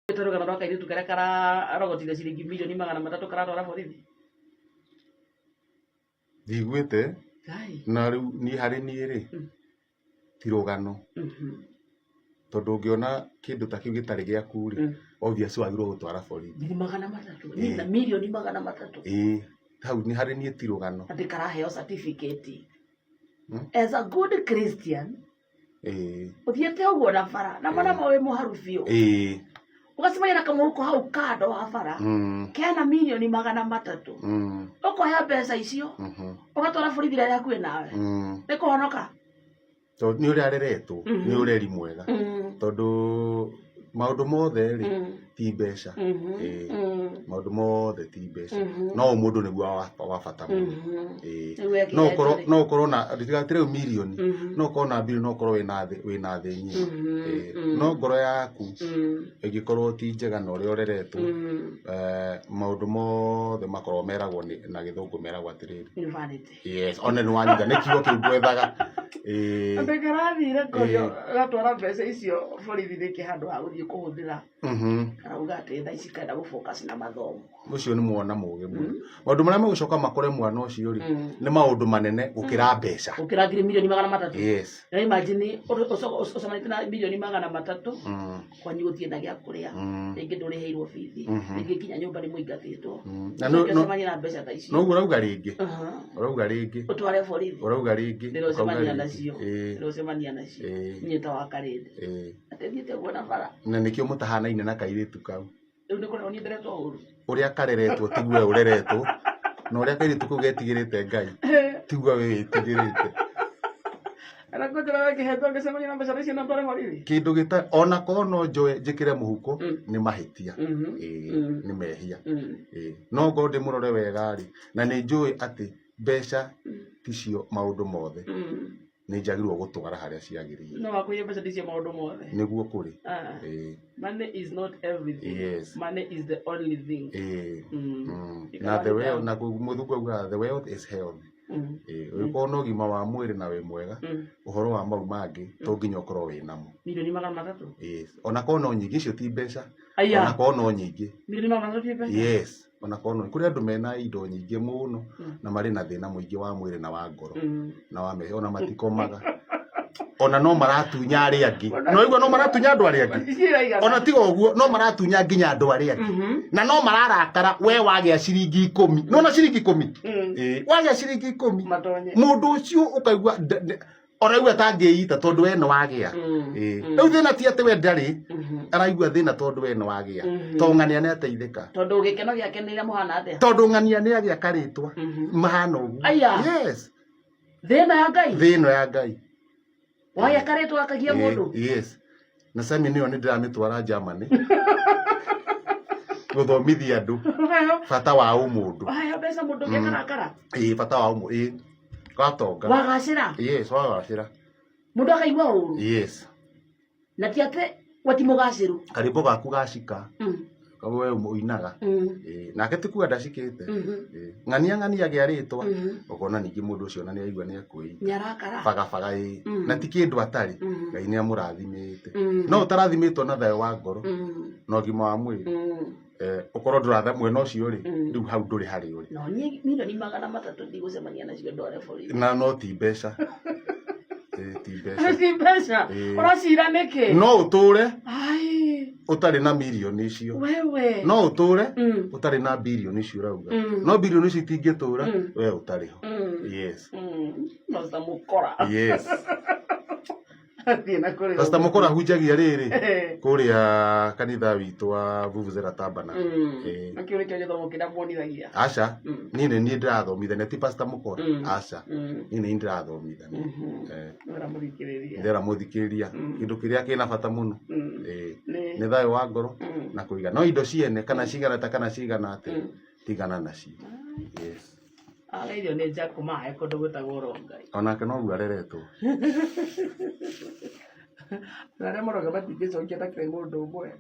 Nĩũiguĩte rũgano rwa kairĩtu karĩa kararogotire ciringi mirioni 300 karatwara borithi? Ndiguĩte. Ngai. Na rĩu niĩ harĩ niĩ rĩ, ti rũgano. Tondũ ũngĩona kĩndũ ta kĩu gĩtarĩ gĩaku rĩ, obvious wagĩrĩirwo gũtwara borithi. Ngiri 300, na mirioni 300. Ĩĩ, hau nĩ harĩ niĩ ti rũgano. Atĩ karaheo certificate. As a good Christian, ũthiĩte ũguo na bara, na mana wĩ mũharu biũ. Ũgacemania na kamũhuko hau kando wa bara, kena mirioni 300. Ũkoya mbeca icio, ũgatwara borithi rĩrĩa hakuhĩ nawe. Nĩ kũhonoka. Tondũ nĩ ũrĩa areretwo, nĩ ũreri mwega. Tondũ maũndũ mothe rĩ, ti mbeca. Ĩĩ. Maũndũ mothe ti mbeca. No ũmũndũ nĩguo wa bata mũno. Ĩĩ. Rĩu wekĩra No ũkorwo atĩrĩ. No ũkorwo na tiga rĩu mirioni, no ũkorwo na birioni, no ũkorwo wĩna thĩ ng'ima. Ĩĩ. No ngoro yaku ĩngĩkorwo ti njega na ũrĩa ũreretwo, maũndũ mothe makoragwo meragwo nĩ na Gĩthũngũ meragwo atĩrĩrĩ. Nĩ vanity. Yes, one nĩ wanyita nĩ kiugo kĩu ngwethaga. Ĩĩ. Atĩ karathire kũrio gatwara mbeca icio borithi nĩkĩ handũ ha gũthiĩ kũhũthĩra. Karauga atĩ thaa ici karenda gũ focus na mathomo. Ũcio nĩ mwana mũgĩ mũno. Maũndũ marĩa megũcoka makore mwana ũcio rĩ, nĩ maũndũ manene gũkĩra mbeca. Gũkĩra ngiri mirioni 300. Yes. Na imagine ũcemanĩtie na mirioni 300, kwanyu gũtirĩ na gĩa kũrĩa, rĩngĩ ndũrĩhĩirwo bithi, rĩngĩ nginya nyũmba nĩ mũingatĩtwo. Na Ũcoke ũcemanie na mbeca ta icio. Noguo ũrauga rĩngĩ. Ũrauga rĩngĩ. Ũtware borithi. Ũrauga rĩngĩ. Rĩrĩa ũkauga ũcemania rĩngĩ. nacio. Rĩrĩa ũcemania nacio. Niĩ ta wa Karĩndĩ. Atĩ thiĩte ũguo na bara. Na nĩkĩo mũtahanaine na kairĩtu kau. Rĩu nĩ kũrerwo niĩ nderetwo ũru. Ũrĩa kareretwo tiguo we ũreretwo. Na ũrĩa kairĩtu kau getigĩrĩte Ngai tiguo we wĩtigĩrĩte. Kana kũnjĩra we kĩheto ngĩcemania na mbeca icio na ndware borithi. Kĩndũ gĩta ona korwo no njoe njĩkĩre mũhuko nĩ mahĩtia. Ĩĩ, nĩ mehia. Ĩĩ. No ngorwo ndĩmũrore wega rĩ, na nĩ njũĩ atĩ mbeca ticio maũndũ mothe. Nĩ njagĩrĩirwo gũtwara harĩa ciagĩrĩire. No wakwĩrie mbeca ticio maũndũ mothe. Nĩguo kũrĩ. Ah. Ĩĩ. Money is not everything. Yes. Money is the only thing. Ĩĩ. Ikawa Na the nĩ wealth, na mũthungu augaga the wealth is health. Ĩĩ, ũngĩkorwo na ũgima wa mwĩrĩ na wĩ mwega, ũhoro wa mau mangĩ to nginya ũkorwo wĩ namo. Mirioni 300. Yes. Ona korwo no nyingĩ, icio ti mbeca. Aya. Ona korwo no nyingĩ. Mirioni 300 ti mbeca. Yes. Ona korwo no kũrĩ andũ mena indo nyingĩ mũno na marĩ na thĩna mũingĩ wa mwĩrĩ na wa ngoro na wa mehia, ona matikomaga. Ona no maratunya arĩa angĩ. No igua no maratunya andũ arĩa angĩ. Ici iraigana. Ona tiga ũguo no maratunya nginya andũ arĩa angĩ. Na no mararakara we wagĩa ciringi 10. Nĩwona ciringi 10? Ĩĩ, wagĩa ciringi 10. Matonye. Mũndũ ũcio ũkaigua ũraigua ta angĩita tondũ we nĩ wagĩa. Ĩĩ. Rĩu thĩna ti atĩ we ndarĩ, araigua thĩna tondũ we nĩ wagĩa. Tondũ ng'ania nĩ ateithĩka. Tondũ gĩkeno gĩake nĩ rĩrĩa mũhana atĩa? Tondũ ng'ania nĩ agĩa karĩtwa. Mahana ũguo. Aya. Yes. Thĩna ya Ngai. Thĩna ya Ngai. Wagĩa karĩtwa akagia mũndũ. Yes. Na Sami nĩyo nĩ ndĩramĩtwara Germany. Gũthomithia andũ bata wa ũmũndũ. Waheo mbeca mũndũ ũngĩ akarakara. Ĩĩ, bata wa ũmũndũ. Ĩĩ. Watonga. Wagacĩra. Yes, wagacĩra. Mũndũ akaigua ũru. Yes. Na ti atĩ we ti mũgacĩru. Karĩmbo gaku gacika. We ũinaga. Ĩĩ, nake ti kuga ndacikĩte. Ĩĩ. Ng'ania ng'ania agĩa rĩtwa. Ũkona ningĩ mũndũ ũcio ona nĩ aigua nĩ ekwĩita. Nĩ arakara. Bagabaga ĩĩ. Na ti kĩndũ atarĩ. Ngai nĩ amũrathimĩte. No ũtarathimĩtwo na thayũ wa ngoro na ũgima wa mwĩrĩ. Ũkorwo ndũratha mwena ũcio rĩ, rĩu hau ndũrĩ harĩa ũrĩ. No niĩ mirioni 300 ndigũcemania nacio ndware borithi. Na no ti mbeca. Ĩĩ, ti mbeca. Ti mbeca. Ĩĩ. Ũracira nĩkĩ? No ũtũre Ai. ũtarĩ na mirioni icio. Wewe. No ũtũre ũtarĩ na birioni icio ũrauga. No birioni icio itingĩtũra we ũtarĩ ho. Yes. Pastor Mukora. Yes. Athiĩ na kũrĩ Pastor Mukora hunjagia rĩrĩ Eh. kũrĩa kanitha witũ wa Vuvuzela Tabernacle. Ĩĩ. Na kĩu nĩkĩo gĩthomo kĩrĩa muonithagia. Aca, niĩ nĩ niĩ ndĩrathomithania ti Pastor Mukora. Aca, niĩ nĩ niĩ ndĩrathomithania. Ndĩra mũthikĩrĩria. Ndĩra mũthikĩrĩria kĩndũ kĩrĩa kĩna bata mũno. Ĩĩ. Nĩ Nĩ thayũ wa ngoro na kũiga. No indo ciene kana cigana ta kana cigana atĩa, tigana nacio. Yes. Ageithio nĩ Jack Mahe kũndũ gwĩtagwo Rongai. Onake noguo areretwo. Na arĩa maroiga matingĩcokia ta kĩrĩ mũndũ ũmwe.